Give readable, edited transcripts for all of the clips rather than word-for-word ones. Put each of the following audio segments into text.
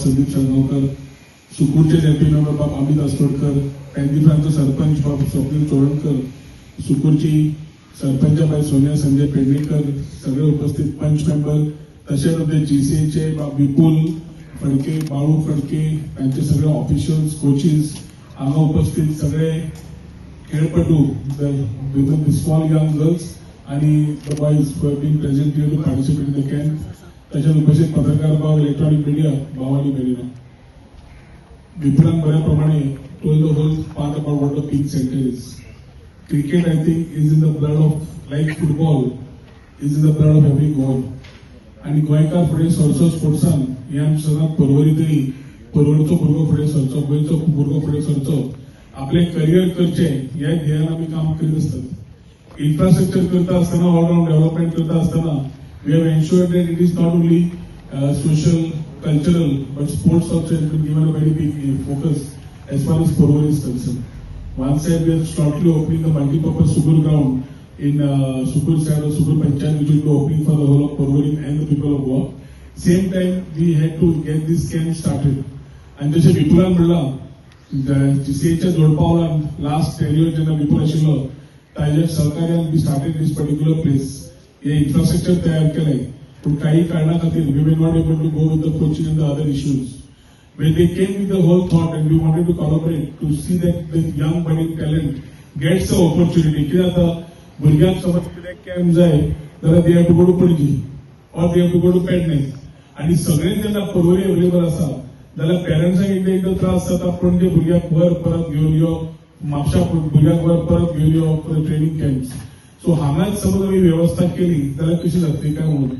Sandeep Salgaonkar, सुकूरचे ZP member बाब अमित अस्कोडकर, पेंदिफ्रांचो सरपंच बाब स्वप्नील चोडणकर, सुकूरची सरपंच बाई सोनिया संजय पेडणेकर, सगळे उपस्थित पंच मेंबर, तसेच आमचे जीसीएचे बाब विपुल फडके, बाळू फडके, त्यांचे सगळे ऑफिशियल्स, कोचीस, हांगा उपस्थित सगळे खेळपटू, the small young girls आणि the boys who have been present here to participate in the camp, तशेंच उपस्थित पत्रकार भाव, इलेक्ट्रॉनिक मीडिया भाव आणि भयणीनो, विपुलान बऱ्या प्रमाणे told the whole part about what the Pink Center is. Cricket, I think, is in the blood of, like football, is in the blood of every Goan. आणि गोंयकार फुडें सरचो स्पोर्ट्सान हे आमच्या सदांच पर्वरी तरी पर्वरीचो भुरगो फुडें सरचो, गोंयचो भुरगो फुडें सरचो, आपलें करियर करचें ह्या ध्येयान आमी काम करीत आसतात. इन्फ्रास्ट्रक्चर करता आसतना, ऑलराउंड डेव्हलपमेंट करता आसतना, we have ensured that it is not only social, cultural, but sports also has been given a very big focus as far as Porvorim is concerned. One side, we are shortly opening the multi-purpose Sukur ground in Sukur side of Sukur Panchayat, which will be opening for the whole of Porvorim and the people of Goa. Same time, we had to get this camp started. आणि जशें विपुलान म्हणलां, जीसीएच्या जोडपावलान last tenure जेन्ना विपुल आशिल्लो, ताज्या सहकार्यान we started this particular place. हे infrastructure तयार केलें, पूण काही कारणा खातीर we were not able to go with the coaching and the other issues. When they came with the whole thought and we wanted to collaborate to see that the young budding talent gets the opportunity. कितें जाता, भुरग्यांक समज कितें camp जाय जाल्यार they have to go to Panaji or they have to go to Pernem आणि सगळे जेन्ना पर्वरी अवेलेबल आसा जाल्यार पेरंट्सांक एकदां एकदां त्रास जाता, पणजे भुरग्याक व्हर, परत घेवन यो, म्हापशा भुरग्याक व्हर, परत घेवन यो for training camps. सो हांगाच समज आमी वेवस्था केली जाल्यार कशी जातली काय म्हणून.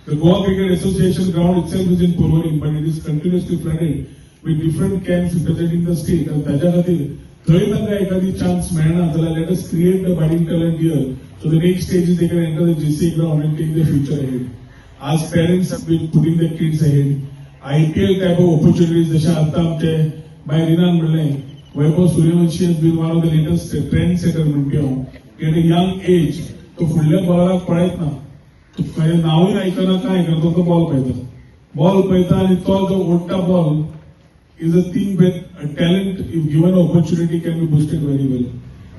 The Goa Cricket Association ground itself is in Porvorim, but it is continuously flooded with different camps representing the state. आणि ताच्या खातीर थंय तांकां एखादी चान्स मेळना जाल्यार let us create the budding talent here, so the next stage is they can enter the GCA ground and take the future ahead. आज parents have been putting the kids ahead. IPL type of opportunities, जशें आतां आमचे बाय रिनान म्हणलें, Vaibhav Suryavanshi has been one of the latest trend setter म्हणपी हांव. At a young age तो फुडल्या बॉलराक पळयत ना, तो खंय नांवूय आयकना, काय आयकना, तो बॉल पळयता, बॉल पळयता आनी तो जो ओडटा ball is a thing with a talent, if given opportunity, can be boosted very well.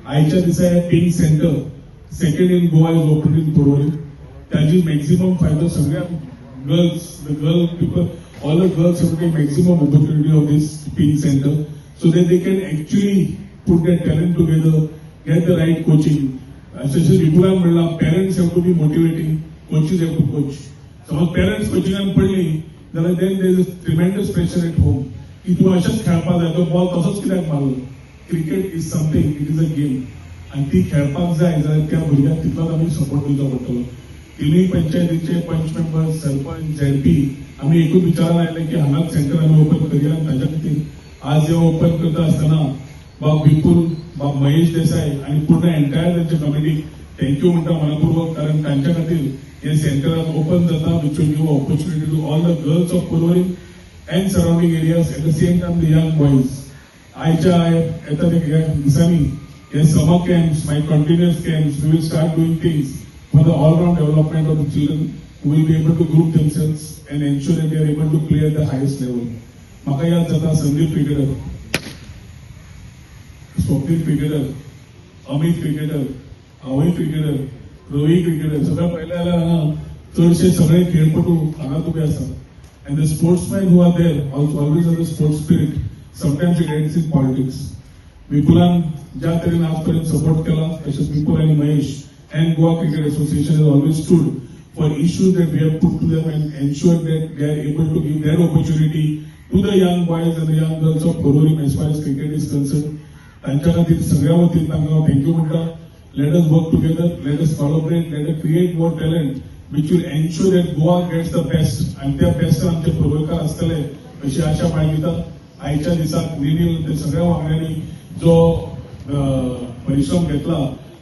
आयच्या दिसा हे Pink Center, second in Goa, is open in Porvorim. ताजी मॅक्झिमम फायदो सगळ्या girls, the girl people, all the girls have to take maximum opportunity of this Pink Center so that they can actually put their talent together, get the right coaching. जशें विपुलान म्हणलां, parents have to be motivating, coaches have to coach. समज parents कोचिंगान पडली जाल्यार then there is tremendous pressure at home की तूं अशेंच खेळपाक जाय, तो बॉल तसोच कित्याक मारलो? Cricket is something, it is a game आनी ती खेळपाक जाय जाल्यार त्या भुरग्याक तितलोच आमी सपोर्ट दिवचो पडटलो. तिनूय पंचायतीचे पंच मेंबर, सरपंच, झेडपी, आमी एकूच विचारान आयले की हांगाच सेंटर आमी ओपन करूया. आनी ताच्या खातीर आज हे ओपन करता आसतना बाब विपुल, बाब महेश देसाय आनी पूर्ण एंटायर तांच्या कमिटीक thank you म्हणटा मनापूर्वक, कारण तांच्या खातीर हे सेंटर आज ओपन जाता, which will give opportunity to all the girls of Porvorim and surrounding areas, at the same time the young boys. आयच्या येता त्या दिसांनी हे समर कॅम्प्स, मागीर continuous camps, we will start doing things for the all round development of the children who will be able to group themselves and ensure that they are able to play at the highest level. म्हाका याद जाता, Sandeep cricketer, Swapnil cricketer, Amit cricketer, हांवूय cricketer, Ravi cricketer, सगळे पळयले जाल्यार हांगा चडशे सगळे खेळपटू हांगा उबे आसा. And the sportsmen who are there also always have the sports spirit. Sometimes it ends in politics. विपुलान ज्या तरेन आजपर्यंत सपोर्ट केला, तशेंच विपुल आनी Mahesh and Goa Cricket Association has always stood for issues that we have put to them and ensured that they are able to give their opportunity to the young boys and the young girls of Porvorim as far as cricket is concerned. तांच्या खातीर सगळ्या वतीन तांकां हांव thank you म्हणटा. Let us work together, let us collaborate, let us create more talent which will ensure that Goa gets the best आनी त्या best आमचे पर्वरकार आसतले अशी आशा बाळगिता. आयच्या दिसाक रिनील ते सगळ्या वांगड्यांनी जो परिश्रम घेतला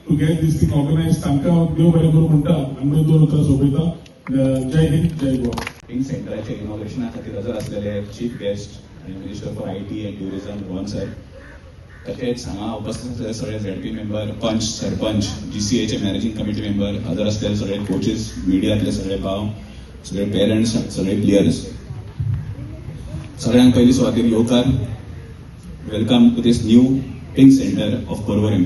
to get this thing organize, तांकां हांव देव बरें करूं म्हणटा आनी दोन उतरां सोंपयता. जय हिंद, जय गोवा. पिंक सेंटराच्या इनॉग्रेशना खातीर हजर आसलेले चीफ गेस्ट आनी Minister for IT and Tourism Rohan sir, तशेंच हांगा उपस्थित आसलेले सगळे झेडपी मेंबर, पंच, सरपंच, जीसीएचे मॅनेजिंग कमिटी मेंबर, हजर असलेले सगळे कोचीस, मिडियांतले सगळे भाव, सगळे पेरंट्स, सगळे प्लेयर्स. सगळ्यांत पयली सुवातेर येवकार. Welcome to this new Pink Center of Porvorim.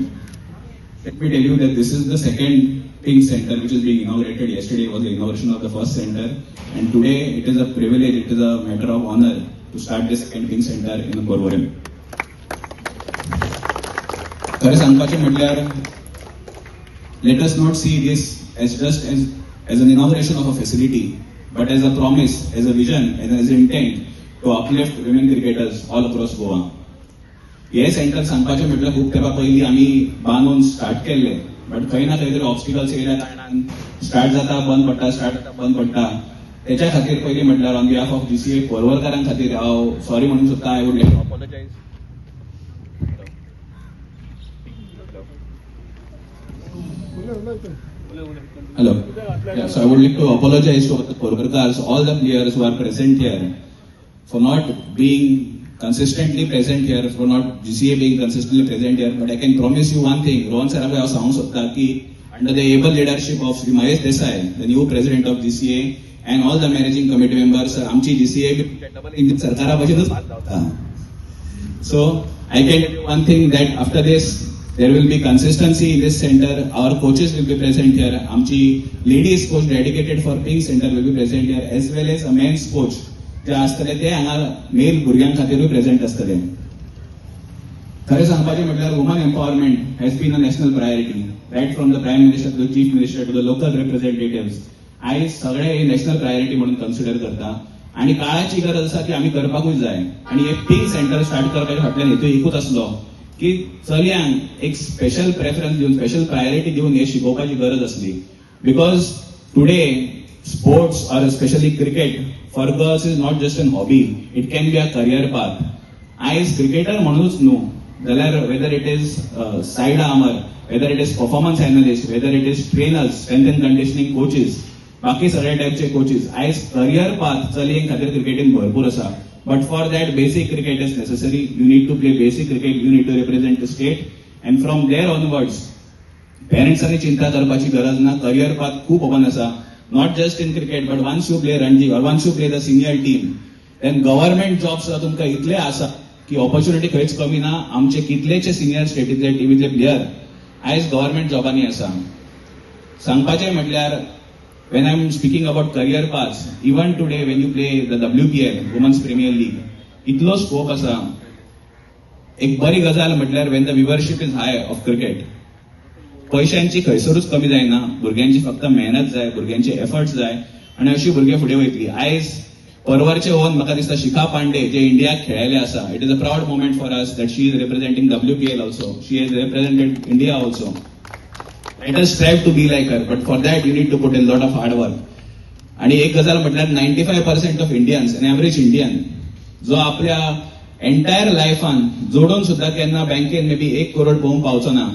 Let me tell you that this is the second Pink Center which is being inaugurated. Yesterday was the inauguration of the first center, and today it is a privilege, it is a matter of honor to start the second Pink Center in Porvorim. खरें सांगपाचें म्हटल्यार, let us not see this as just as an inauguration of a facility, but as a promise, as a vision, and as an intent to uplift women cricketers all across Goa. हे centre सांगपाचें म्हटल्यार, खूब तेंपा पयलीं आमी बांदून start केल्ले, but खंय ना खंय तरी ऑब्स्टिकल्स येयल्या कारणान स्टार्ट जाता, बंद पडटा, स्टार्ट जाता, बंद पडटा. तेच्या खातीर पयलीं म्हटल्यार on behalf of GCA पर्वरकारां खातीर हांव सॉरी म्हणूंक सोदता. I would like to apologize. Hello. Yeah, so I would like to apologize to the Porvarkars, all the players who are present here, for not being consistently present here, for not GCA being consistently present here. But I can promise you one thing, Rohan sir, हांव सांगूंक सोदता की under the able leadership of Shri Mahesh Desai, the new president of GCA, and all the managing committee members, आमची GCA double engine सरकारा भशेनच धांवता. So I can tell you one thing, that after this there will be consistency in this center. Our coaches will be present here. आमची ladies coach dedicated for Pink Center will be present here, as well as a men's coach जे आसतले ते हांगा mail भुरग्यां खातीरूय present आसतले. खरें सांगपाचें म्हटल्यार, women empowerment has been a national priority, right from the Prime Minister to the Chief Minister to the local representatives. आयज सगळे हे नॅशनल प्रायोरिटी म्हणून कन्सिडर करता आणि काळाची गरज आसा की आमी करपाकूच जाय. आणि हे पिंक सेंटर स्टार्ट करपाच्या फाटल्यान हेतू एकूच आसलो की चलयांक एक स्पेशल प्रेफरन्स दिवन, स्पेशल प्रायोरिटी दिवन हे शिकोवपाची गरज आसली, because today sports or specially cricket for girls is not just an hobby, it can be a career path. आयज क्रिकेटर म्हणूनच न्हू जाल्यार whether it is side armer, whether it is performance analyst, whether it is trainers, strength and conditioning coaches, बाकी सगळे टायपचे coaches, आयज career path चलये खातीर क्रिकेटीन भरपूर आसा. But for that, basic cricket is necessary. You need to play basic cricket, you need to represent the state, and from there onwards पेरंट्सांनी चिंता करपाची गरज ना. करियर पाथ खूब ओपन आसा, not just in cricket, but once you play Ranji or once you play the senior team, then government job सुद्दां तुमकां इतले आसा की ऑपॉर्च्युनिटी खंयच कमी ना. आमचे कितलेचे सिनियर स्टेटींतले टिमीतले प्लेयर आयज गव्हर्मेंट जॉबांनी आसा. सांगपाचें म्हटल्यार, when I am speaking about career paths, even today when you play the WPL, Women's Premier League, इतलो स्कोप आसा. एक बरी गजाल म्हटल्यार, when the viewership is high of cricket, पयशांची खंयसरूच कमी जायना. भुरग्यांची फक्त मेहनत जाय, भुरग्यांचे एफर्ट्स जाय आनी अशी भुरगे फुडें वयतली. आयज पर्वरचे ओन म्हाका दिसता शिखा पांडे जे इंडियाक खेळ्ळेले आसा, it is a proud moment for us that she is representing WPL also, she has represented India also. Let us strive to be like her, but for that you need to put in lot of hard work. आणि एक गजाल म्हटल्यार, 95% of Indians, an average Indian जो आपल्या entire लायफान जोडून सुद्दां केन्ना बँकेन मे बी 1 करोड पळोवंक पावचो ना,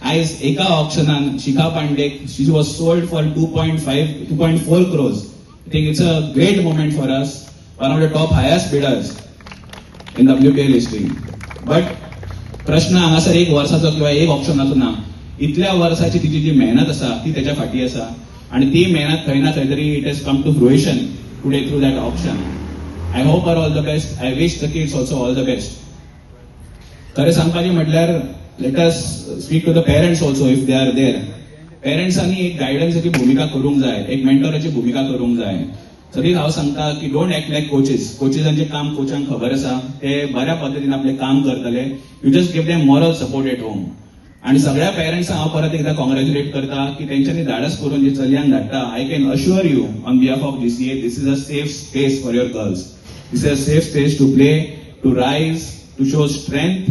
आयज एका ऑक्शनान Shikha Pandey, she was sold for 2.5, 2.4 crores. I think it's a great moment for us, one of the top highest bidders in WPL history. But प्रश्न हांगासर एक वर्साचो किंवा एक ऑक्शनाचो ना. इतल्या वर्साची तिची जी मेहनत आसा ती त्याच्या फाटी आसा आणि ती मेहनत खंय ना खंय तरी it has come to fruition today through that auction. I hope her all the best. I wish the kids also all the best. खरें सांगपाचें म्हटल्यार, let us speak to the parents also, if they are there. पेरंट्सांनी एक गायडन्साची भुमिका करूंक जाय, एक मेंटोराची भुमिका करूंक जाय. सदींच हांव सांगता की don't act like coaches. कोचीसांचें काम कोचांक खबर आसा, ते बऱ्या पद्दतीन आपलें काम करतले. You just give them moral support at home. आणि सगळ्या पेरंट्सांक हांव परत एकदा कॉंग्रॅच्युलेट करता की तेंच्यांनी धाडस करून जे चलयांक धाडटा. I can assure you on behalf of GCA, this is a safe space for your girls. This is a safe space to play, to rise, to show strength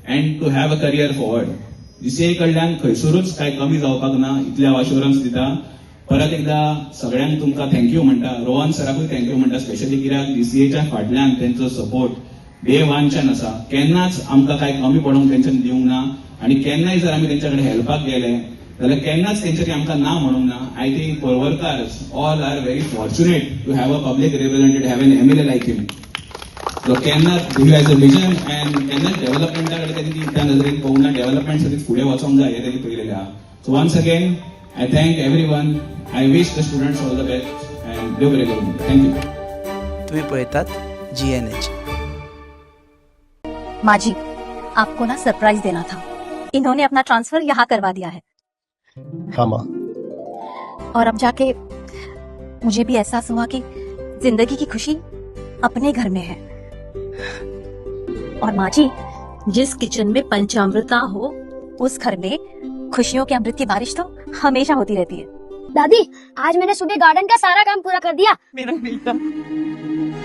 and to have a career forward. GCA कडल्यान खंयसरूच काय कमी जावपाक ना, इतलें हांव assurance दिता. परत एकदा सगळ्यांक तुमकां thank you म्हणटा. रोहन सराकूय thank you म्हणटा स्पेशली, कित्याक जीसीएच्या फाटल्यान तेंचो सपोर्ट डे वनच्यान आसा. केन्नाच आमकां काय कमी पडूंक तेंच्यानी दिवंक ना आणि केन्नाय जर आमी तेंच्या कडेन हेल्पाक गेले जाल्यार केन्नाच तेंच्यांनी आमकां ना म्हणूंक ना. I think Porvorimkar all are very fortunate to have a public representative, have an MLA like him, जो केन्नाच he has a vision and केन्नाच डेव्हलपमेंटा कडेन तेणी ती त्या नजरेन पळोवंक ना. डेव्हलपमेंट सदींच फुडें वचोंक जाय हें तेणी पळयलेलें आहा. So once again I thank everyone. I wish the students all the best and देव बरें करूं. Thank you. तुम्ही पळयतात जीएनएच. माँ जी, आपको ना सरप्राइज देना था। इन्होंने अपना ट्रांसफर यहाँ करवा दिया है। हाँ माँ। और अब जाके मुझे भी एहसास हुआ कि जिंदगी की खुशी अपने घर में है। और माँ जी, जिस किचन में पंचामृता हो उस घर में खुशियों के अमृत की बारिश तो हमेशा होती रहती है। दादी, आज मैंने सुबह गार्डन का सारा काम पूरा कर दिया।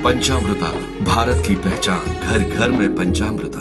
पंचामृता भारत की पहचान, घर घर में पंचामृता।